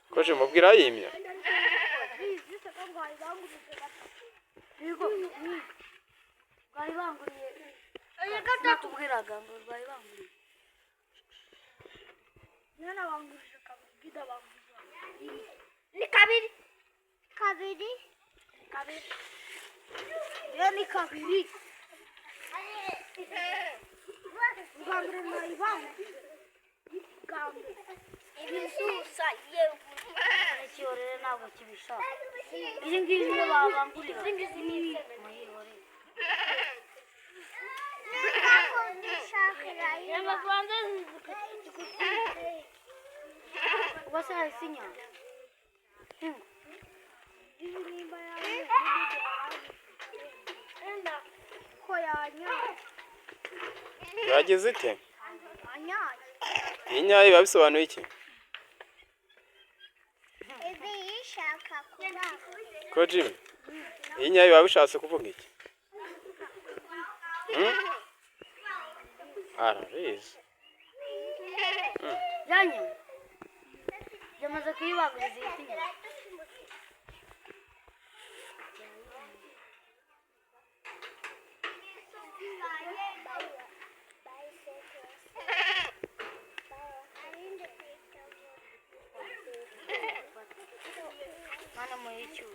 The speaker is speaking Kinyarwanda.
Koje mubwira yimya. Ni kabiri. Kabiri. Kabiri. Ni kabiri. Yagize ite? Iyi nyayo biba bisobanuye iki? Ko Jimmy, iyi nyayo biba bishatse kuvuga iki? Arabizi. Yanyu. Yamaze kuyibaguriza iyi. Mana muyicu.